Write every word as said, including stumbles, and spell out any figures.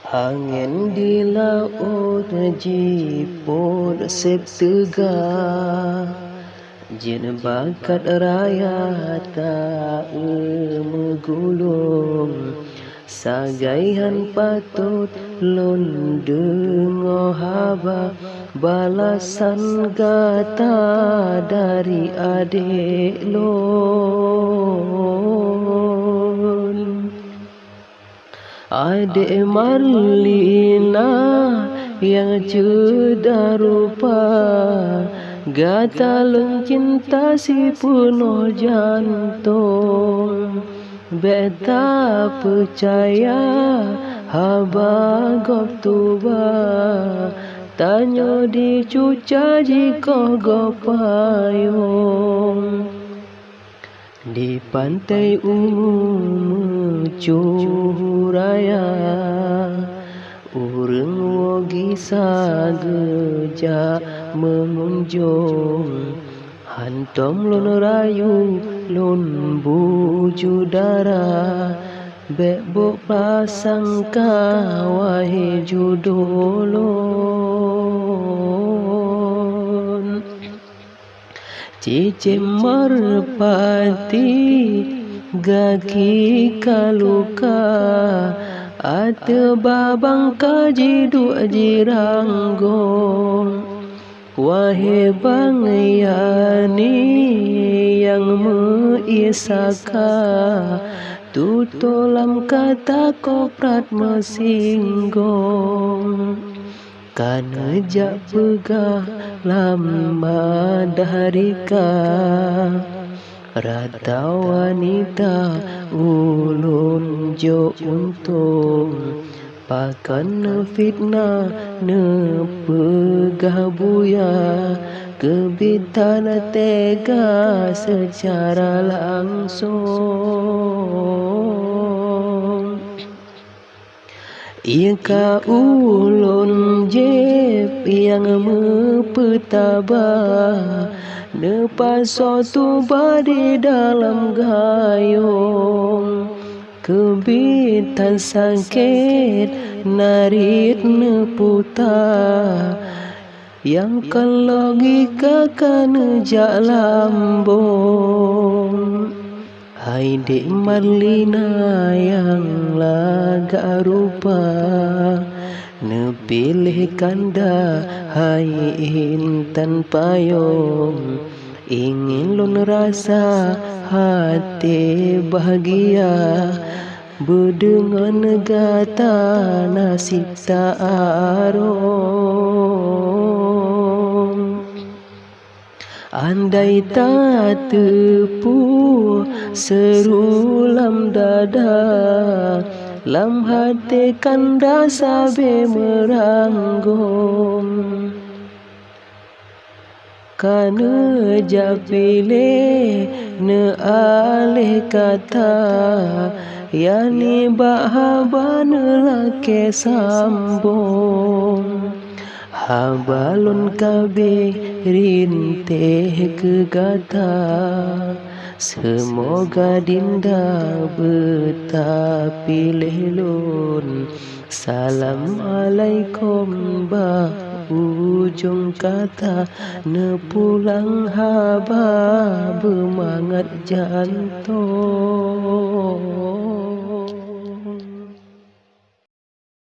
Angén di laôt jipôt sép teuga, jeuet bakat raya ta-eu meugulong. Sagai han patot lôn deungoe haba balasan gata dari adék lôn. Adék Marlina nyang ceudah rupa, gata lôn cinta sipeunoh jantông. Bék tapeucaya haba gob tuba, tanyoe di cuca jikoh gob payong. Di pantai umu meucuhu raya, ureuëng woe gisa geujak meungunjong. Hantom lôn rayu, lôn buju dara, bék boh prasangka, wahé judoe lôn. Cicém meureumpati gaki ka luka, ateueh babang ka jiduek jiranggong. Wahé bang yani nyang meuisaka, tutoe lam kata koprat meusinggong. Ka neujak peugah lam madah rika, rata wanita ulôn jok untông. Pakon neufitnah neupeugah buya, keubiet tan teuga seucara langsông. Ié ka ulôn jieb nyang meupeutaba, neupasoe tuba di dalam gayông. Keubiet tan sakét narit neuputa, nyang kon logika ka neujak lambông. Hai dék Marlina nyang lagak rupa, neupiléh kanda hai intan payông. Ingin lôn rasa até bahgia, beudeungon gata nasib ta arông. Andai tateupeue seuru lam dada, lam até kanda sabe meuranggong. Ka neujak piléh neualéh kata, yani bak haba neulakée sambông. Haba lôn ka abéh rintéh keu gata, seumoga dinda beutapiléh lôn. Salam alaikum bak ujong kata, neupulang haba beumangat jantông.